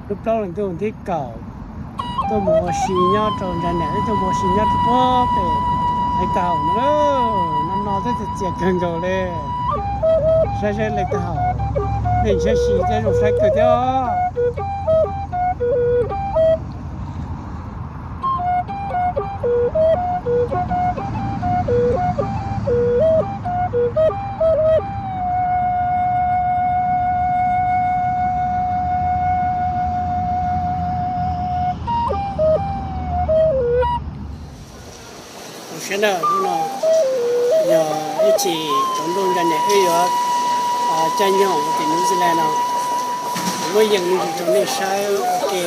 Lub plaub leej tub thib kaum tuaj mus ua si nyob rau Ntsa Niam, wb tuaj mus ua si nyob rau puag pem Hais Kaum no. No no twb txias txias kawg nkaus li. Saib seb leej twg haum, nej ntshiab si thiab zoo saib kawg thiab. Zoo siab na, hnub no yog ib chim tsaus ntuj Ntsa Niam wb yuav caij nyoog mus tim New Zealand no, muab yees rau nej saib ua ke.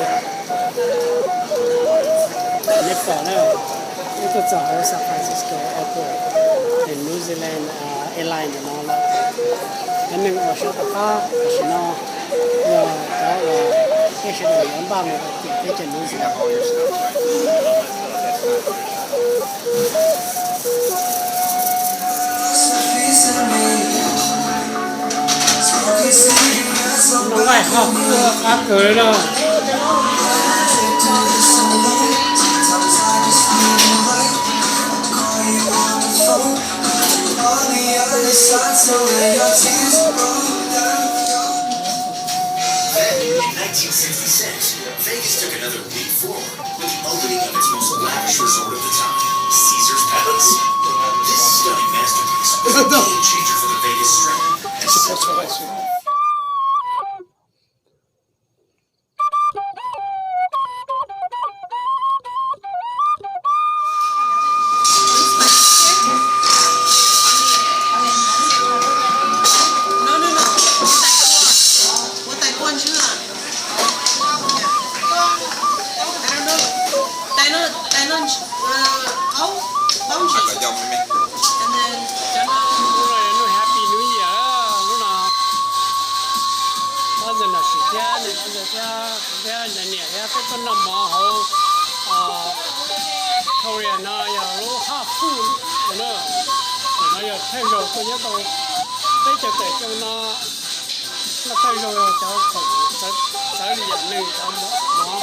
Nej pom na, wb tuaj txog hauv San Francisco Airport, tim New Zealand Airlines no lawm. Cov neeg uas sab tom qab tam sim no yog cov uas peb sawv daws yuav npaj mus tim teb chaws New Zealand. Noj nqaij ho qab kawg li no. Then, in nineteen sixty-six, Vegas took another leap forward with the opening of its most lavish resort of the time, Caesar's Palace. This stunning masterpiece was a game changer for the Vegas Strip and set the bar. Hnub no yog hnub Happy New Year, hnub no ob ntxawg Nom Sim thiab niam, ob ntxawg thiab kuv thiab Ntsa Niam thiab peb tuaj noj mov hauv Victoria no yog lub haj fuj no. Tam no yog thawj zaug tuaj nyob rau teb chaws Tawm Xyooj no, noj thawj zaug cov khoom txawv li yam neeg cov mov, mov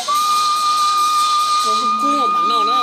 kub mam noj na.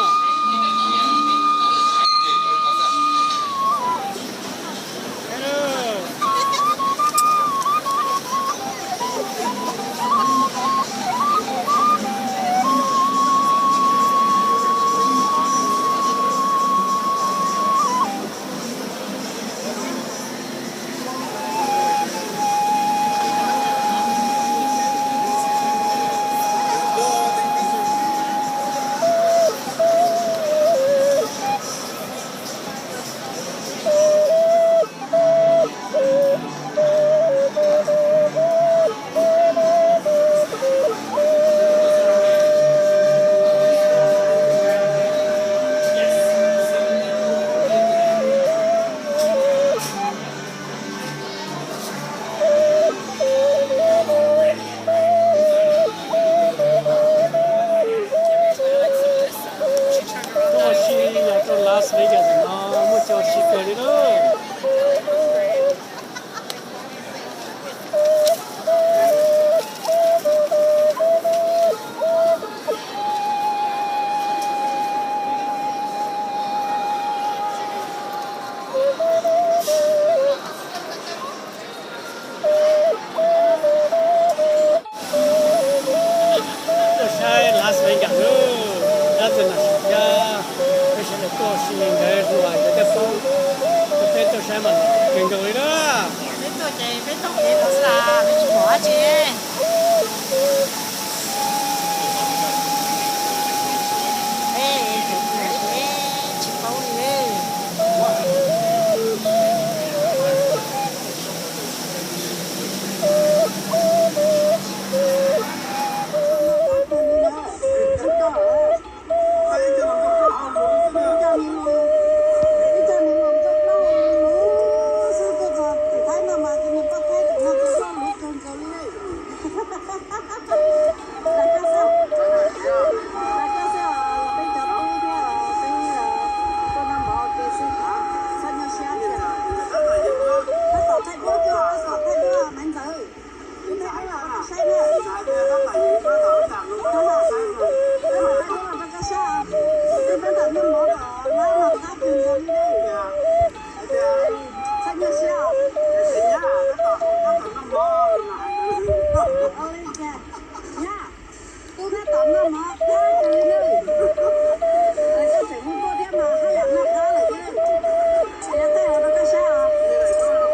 Tuaj ua si los rau Las Vegas no muaj cov ua si kawg li lawm. Tuaj saib Las Vegas lawm, dab tsi Nom Sim thiab peb sawv daws tuaj ua si ntawd hlua cov tej pob rau peb tuaj saib mas kawg nkaus li na. Peb tuaj ces peb taug kev los xwb, peb tsis pom dab tsi. Tsis paub li. Ua li cas, nyab, tub tab tom noj mov qab rau li nawb. Koj tseem muaj nkuaj thiab mas haj yam noj qab lawm thiab. Ua tej rau koj saib os. Hnub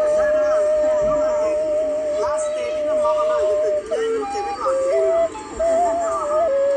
no lawv lub neej no, lawv lub neej no li, yog li peb nyob teb chaws no, lub niag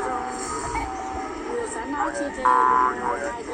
zoo, yus xav noj dab tsi ces yus hais